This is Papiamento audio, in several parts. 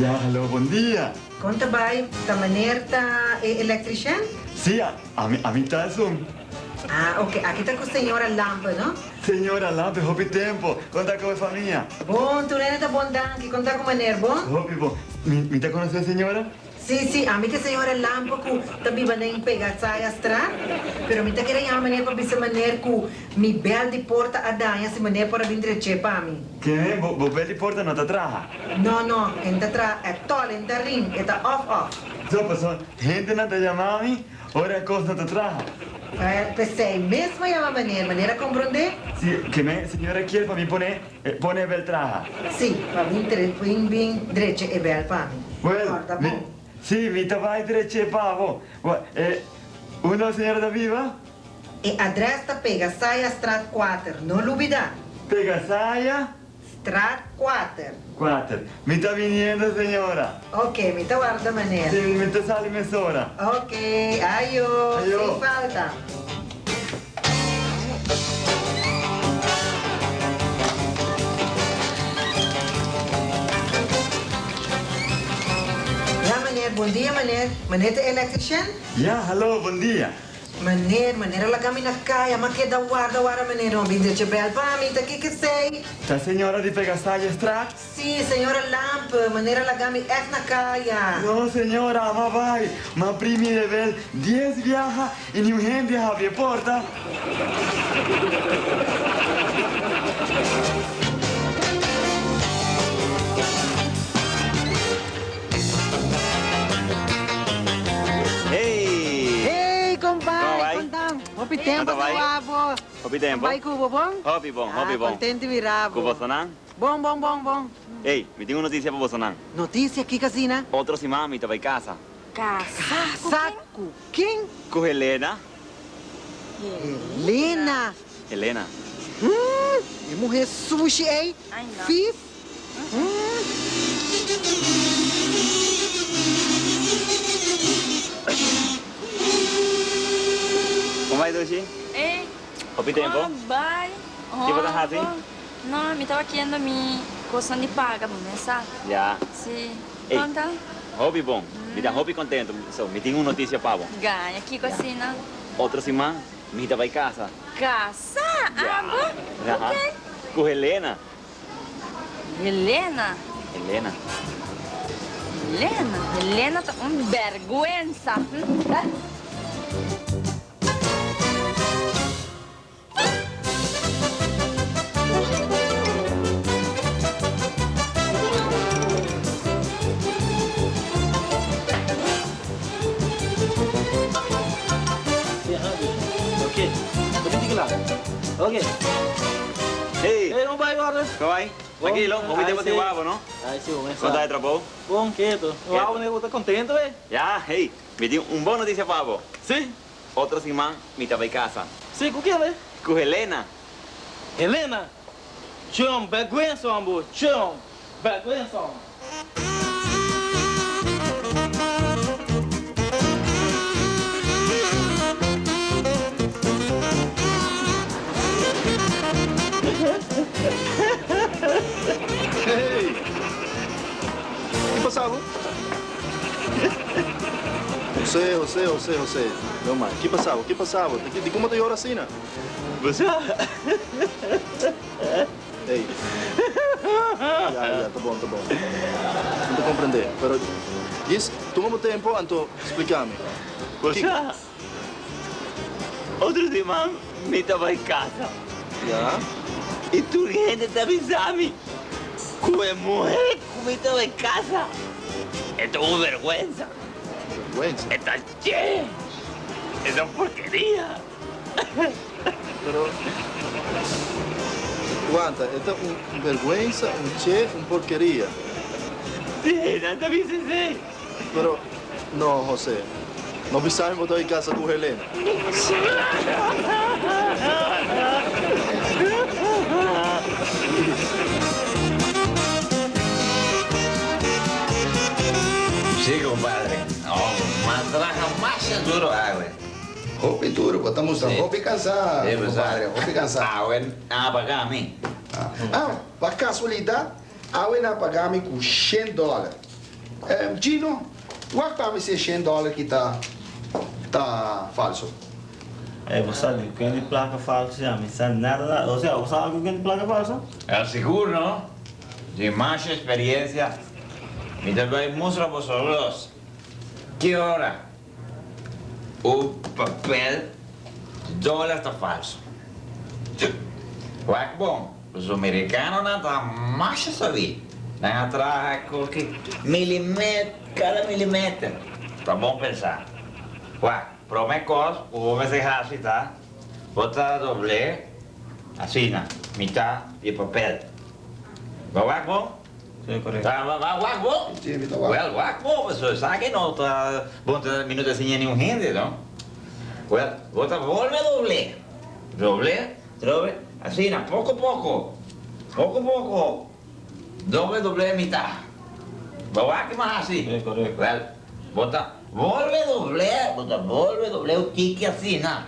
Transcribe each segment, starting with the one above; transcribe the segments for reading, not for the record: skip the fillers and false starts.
Ya, haló, bon dia. Kon ta bai? Ta meneer ta e electrician? Sí, ami, ami ta esun. Ah, ok. Aki ta ku señora Lampe, no? Señora Lampe, hopi tempo. Kon ta ku e famia? Bon, tur hende ta bon, danki. Kon ta ku meneer, bon? Hopi bon. Mi, mi ta konosé señora? Sí, sí, ami ta e señora Lampe ku ta biba den Pegasayastraat. Pero mi ta kere yama meneer pa bisa meneer ku mi bel di porta a daña si meneer por a bin drech'é pa mi. Ke? Bo, bo bel di porta no ta traha? No, no, e n'ta traha at all, e n'ta ring, e ta off off. So, pasobra hendenan ta yama mi ora e kos no ta traha. P'esei mes mi a yama meneer, meneer a komprondé? Sí, ke men señora kier pa mi pone Pone e bel traha. Sí, pa bin tre bin bin drecha e bel pa mi. Wel, Corda mi, bon. sí, mi ta bai drecha e pa bo. Wa, e, unda e señora ta biba? E adres ta Pegasayastraat kuater, no lubida. Pegasaya? Straat kuater. Kuater. Mi ta biniendo, señora. Ok, mi ta warda meneer. Sí, mi ta sali mesora. Ok, ayo, Ayo. sin falta. Ja meneer, bon dia meneer. Meneer ta electrician? Ja, hallo, bon dia. Meneer, meneer a laga mi na kaya, m'a keda warda warda meneer no a bin drecha bel pa mi, ta kiko esei? Ta señora di Pegasayestraat? Sí, señora Lampe, manera laga mi ègt na kaya. No, señora, m'a bai. M'a primi e bel dies biaha i niun hende a habri e porta. Hey! Hey, kompai! Kon bai? Kon ta? Hopi tempu Kon ta bai? sin wak bo. Hopi tempu? Kon bai ku bo bon? Hopi bon, hopi bon. Ah, kontentu mira bo. Ku bosonan? Bon, bon, bon, bon. Ey, mi tin un noticia pa bosonan. Noticia? Kiko asina? Otro siman mi ta bay casa. Casa ku Casa ken? ku ken? Ku Helena. Helena? Helena. Hmm, e muher sushi ey, Ay no. vies. Hmm. Kon bai, Dushi? Ey, Hopi tempo. kon bai? Ki bo ta hasi? No, mi taba kiendo mi cosnan di paga, bo mes sa. Ya. Si. Ey, Conta. hopi bon. Mi ta hopi contento. So, mi tin un noticia pa bo. Gaña, kico asina? Otro siman mi ta bay casa. Casa? Abo? Ya. Cu ken? Cu Helena. Helena? Helena. Helena? Helena ta un berguensa. Hey! Kon bai? Trankilo? Hopi tempo tin wak bo, no? Kon ta e trabou? Ya, hey, mi tin un bon notisia pa bo. Otro siman mi ta bai casa. Sí, cu ken? Cu Helena. Helena? Tjom, berguensa hom bo, tjom, berguensa hom. Hey! Ki pasa bo? José, José, José, José. No mai. Ki pasa bo? Ki pasa bo? Di como ta yora asina? Bo sa? Ey. Ya, ya, ta bon, ta bon. Mi ta comprende. Pero, djis, tuma bo tempo anto splica mi. Bo sa? Otro siman mi ta bai casa. Ya. I tur hende ta bisa mi cu e muhe cu mi ta bai casa e ta un verguensa. Verguensa? E ta che! E ta un porkeria. Pero, wanta, e ta un verguensa, un che, un porkeria. Si, nan ta bisa esey. Pero, no, José. No bisa mi bo ta bai casa cu Helena. Sí, compadre. No, m'a traha masha duro awe. Hopi duro, bo ta mustra hopi cansá, compadre, hopi cansá. Awe nan a paga mi. Ah, pa casualidad, awe nan a paga mi cu shen dollar. Gino, wak pa mi si e shen dòler ki ta ta falso. Ey, bo sa di ken di plaka falso ya? Mi sa nada nada. Osea, bo sa algu ken di plaka falso? El sigur no. Di masha experiencia mi ta bay mustra boso los ki ora un papel di dolar ta falso. Wak bon, boso mericanonan ta masha sabí. Nan a traha koki milimet, kada milimeter. Ta bon pensa. Wak. Prome kos ku bo mester hasi ta, bo ta dobl'é asina, mitá di papel. Bo wak bon? Sí, korekto. Ta ba wak bon? Sí, mi ta wak. Wèl, wak bon, pasobra esaki no ta bon ta mi no ta siña niun hende, no. Wèl, bo ta bolbe dobl'é, dobl'é, dobl'é, asina, poko poko, poko poko, doble dobl'é mitá. Bo wak mas hasi? Sí, korekto. Wèl, bo ta bolbe dobl'é, bo ta bolbe dobl'é un tiki asina.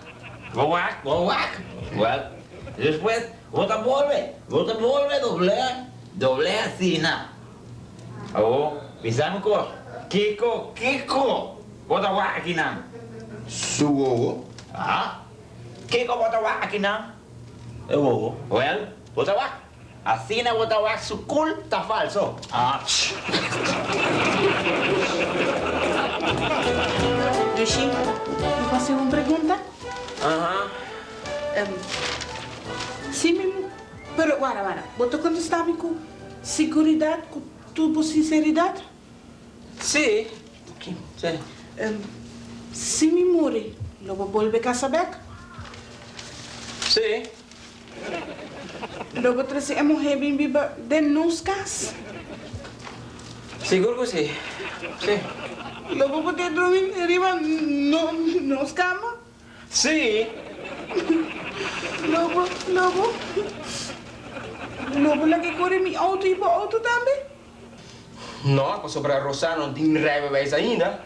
Bo wak, bo wak. Wèl, despues bo ta bolbe, bo ta bolbe dobl'é, dobl'é asina. Awor, bisa mi kos, kiko, kiko bo ta wak akinan? Su wowo. Aha. Kiko bo ta wak akinan? E wowo. Wèl, bo ta wak. Asina bo ta wak su kul ta falso. Ach. Dushi, mi por hasi un pregunta? Aha. Si mi, pero wara wara, bo ta kontestá mi ku siguridat, ku tur bo sinseridat? Si. Ok. Si. Si mi muri, lo bo bolbe kasa bèk? Si. Lo bo trese e muhé bin biba den nos kas? Sigur ku si. Si. Lo bo poder drumi riba nos kama? Si. Lo bo, lo bo, lo bo laga e kore mi outo i bo outo tambe? No, pasobra Rosa no tin rijbewijs ainda.